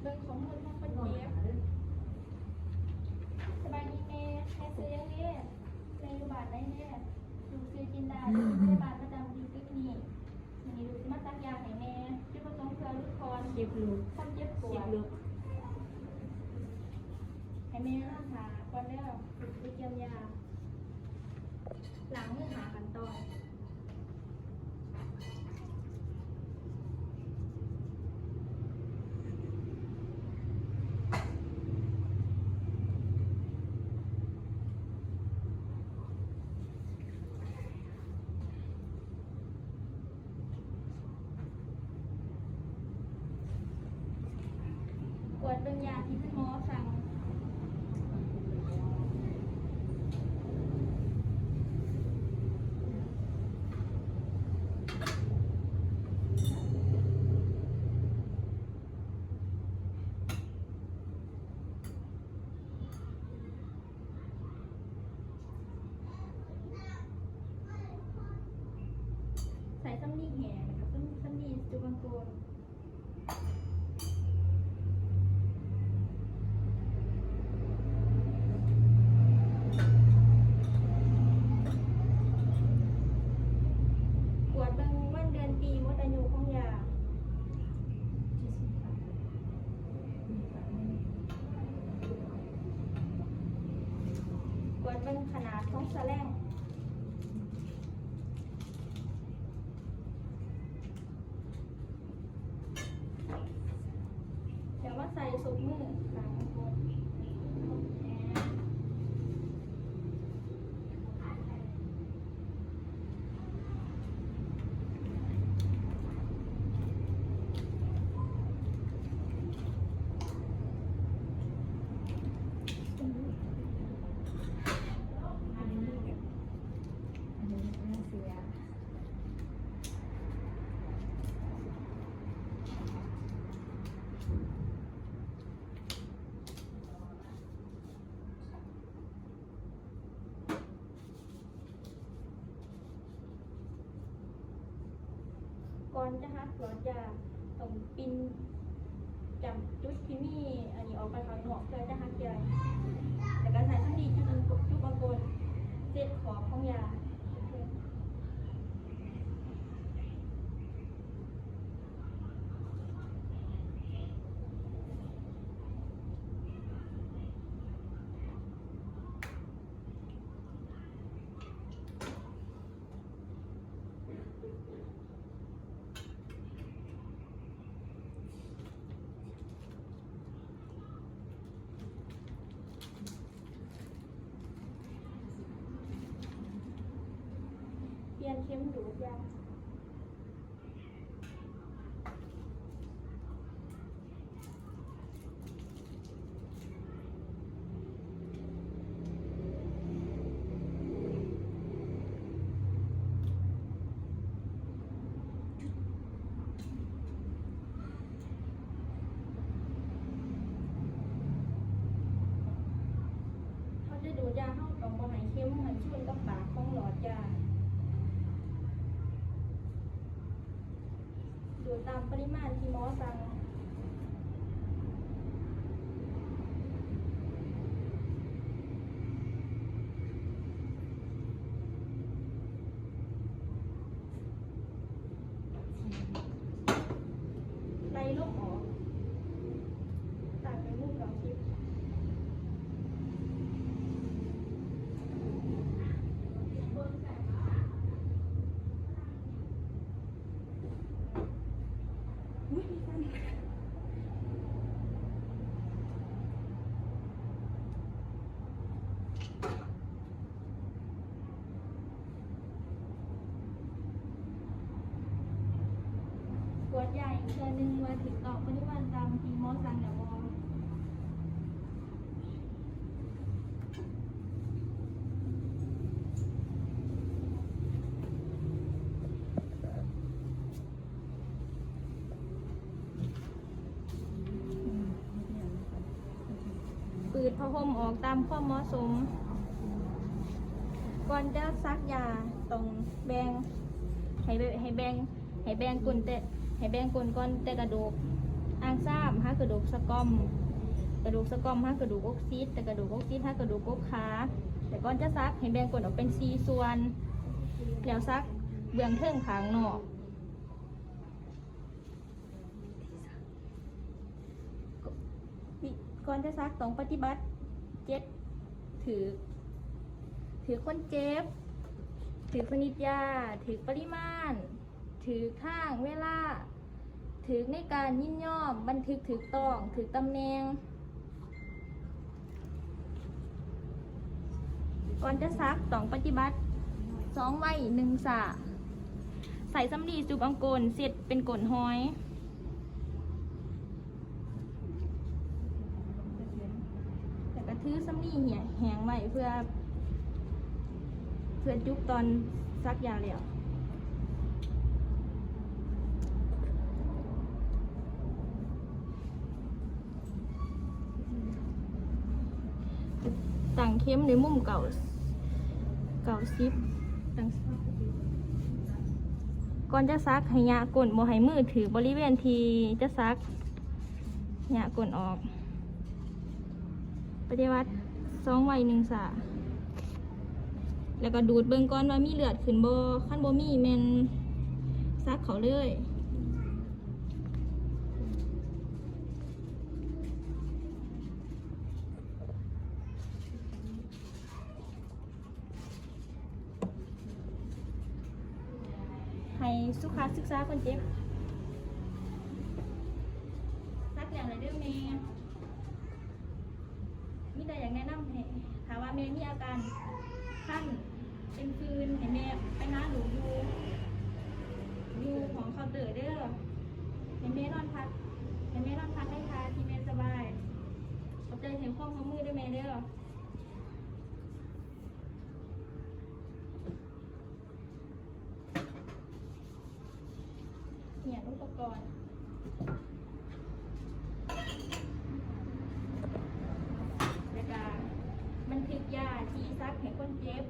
ເບິ່ງຂໍ້ມູນຂອງຄົນເຈັບ. ສະບາຍດີແມ່, ແມ່ຊື່ຫຍັງເດ? ແມ່ຢູ່ບ້ານໃດແນ່? ລູກຊື່ຈິນດາ, ເປັນພະຍາບານປະຈຳຢູ່ຕຶກນີ້. ມື້ນີ້ລູກຊິມາສັກຢາໃຫ້ແມ່, ຈຸດປະສົງເພື່ອຫຼຸດຜ່ອນ ສິບລູກ ຄວາມເຈັບປວດ ສິບລູກ. ໃຫ້ແມ່ນອນຖ້າກ່ອນເດີ, ໄປກຽມຢາ. ລ້າງມືຫ້າຂັ້ນຕອນ. ກວດເບິ່ງຢາທີ່ທ່ານໝໍສັ່ງ. ໃສ່ສຳລີແຫ້ງ ແລ້ວກໍສຳ ສຳລີຈຸບັງໂກນ. ກວດເບິ່ງວັນເດືອນປີໝົດອາຍຸຂອງຢາ. ກວດເບິ່ງຂະໜາດຂອງສະແລງ. ດຽວມາໃສ່ສົບມືຂ້າງຄົນ. ກ່ອນຈະຫັກຫຼອດຢາ ຕ້ອງປິ່ນຈ້ຳຈຸດທີ່ມີອັນນີ້ອອກໄປຂ້າງນອກ ເພື່ອຈະຫັກຢາ ແລ້ວກໍໃຊ້ສຳລີຈຸດ ຈຸດບັງໂກນ ເຊັດຂອບຂອງຢາ. ປ່ຽນເຂັມດູດຢາ. ເຮົາຈະດູດຢາ ເຮົາຕ້ອງບໍ່ໃຫ້ເຂັມຫັ້ນຊົນກັບປາກຂອງຫຼອດຢາ. ດູດຕາມປະລິມານທີ່ໝໍສັ່ງ. ໄລ່ລົມອອກ ຕາມໄປມຸມເກົ້າສິບ. ກວດຢາອີກເທື່ອໜຶ່ງວ່າຖືກຕ້ອງປະລິມານຕາມທີ່ໝໍສັ່ງແລ້ວບໍ່. ປືດຜ້າຫົ່ມອອກຕາມຄວາມເໝາະສົມ. ກ່ອນຈະສັກຢາ ຕ້ອງແບ່ງ ໃຫ້ ໃຫ້ແບ່ງ ໃຫ້ແບ່ງກົ້ນແຕ່ ໃຫ້ແບ່ງກົ້ນກ່ອນແຕ່ກະດູກ. ອ່າງຊາມຫາກະດູກສະກອມ, ກະດູກສະກອມຫາກະດູກອົກຊິດ, ແລະ ກະດູກອົກຊິດຫາກະດູກກົກຂາ. ແລະ ກ່ອນຈະສັກໃຫ້ແບ່ງກົ້ນອອກເປັນສີ່ສ່ວນ ແລ້ວສັກເບື້ອງເທິງຂ້າງນອກ. ກ່ອນຈະສັກຕ້ອງປະຕິບັດເຈັດ ຖືກ ຖືກຄົນເຈັບ, ຖືກຊະນິດຢາ, ຖືກປະລິມານ, ຖືກທາງເວລາ, ຖືກໃນການຍິນຍອມ, ບັນທຶກຖືກຕ້ອງ, ຖືກຕຳແໜ່ງ. ກ່ອນຈະສັກຕ້ອງປະຕິບັດສອງໄວໜຶ່ງຊ້າ. ໃຊ້ສຳລີຊຸບອັງກົນເຊັດເປັນກົ້ນຫອຍ ແລ້ວກະຖືສຳລີແຫ້ງໄວ້ເພື່ອ ເພື່ອຈຸກຕອນສັກຢາແລ້ວ. ຕັ້ງເຂັມໃນມຸມເກົ້າ ເກົ້າສິບ ຕັ້ງ ກ່ອນຈະສັກໃຫ້ຫຍະກົ້ນ, ບໍ່ໃຫ້ມືຖືກບໍລິເວນທີ່ຈະສັກ, ຫຍະກົ້ນອອກ. ປະຕິບັດສອງໄວໜຶ່ງຊ້າ ແລ້ວກໍດູດເບິ່ງກ່ອນວ່າມີເລືອດຂຶ້ນບໍ່, ຄັນບໍ່ມີແມ່ນສັກເຂົ້າເລີຍ. ໃຫ້ສຸຂະສຶກສາຄົນເຈັບ. ສັກແລ້ວແຫຼະເດີແມ່. ມີແຕ່ຢາກແນະນຳໃຫ້ ຖ້າວ່າແມ່ມີອາການຄັນ ເປັນຟືນ ໃຫ້ແມ່ໄປຫາລູກຢູ່ ຢູ່ຫ້ອງເຄົາເຕີເດີ. ໃຫ້ແມ່ນອນພັກ ໃຫ້ແມ່ນອນພັກໃນທ່າທີ່ແມ່ສະບາຍ. ຂອບໃຈໃຫ້ຄວາມຮ່ວມມືເດີແມ່ເດີ. ຮຽນອຸປະກອນ ແລ້ວກະບັນທຶກຢາທີ່ສັກໃຫ້ຄົນເຈັບ.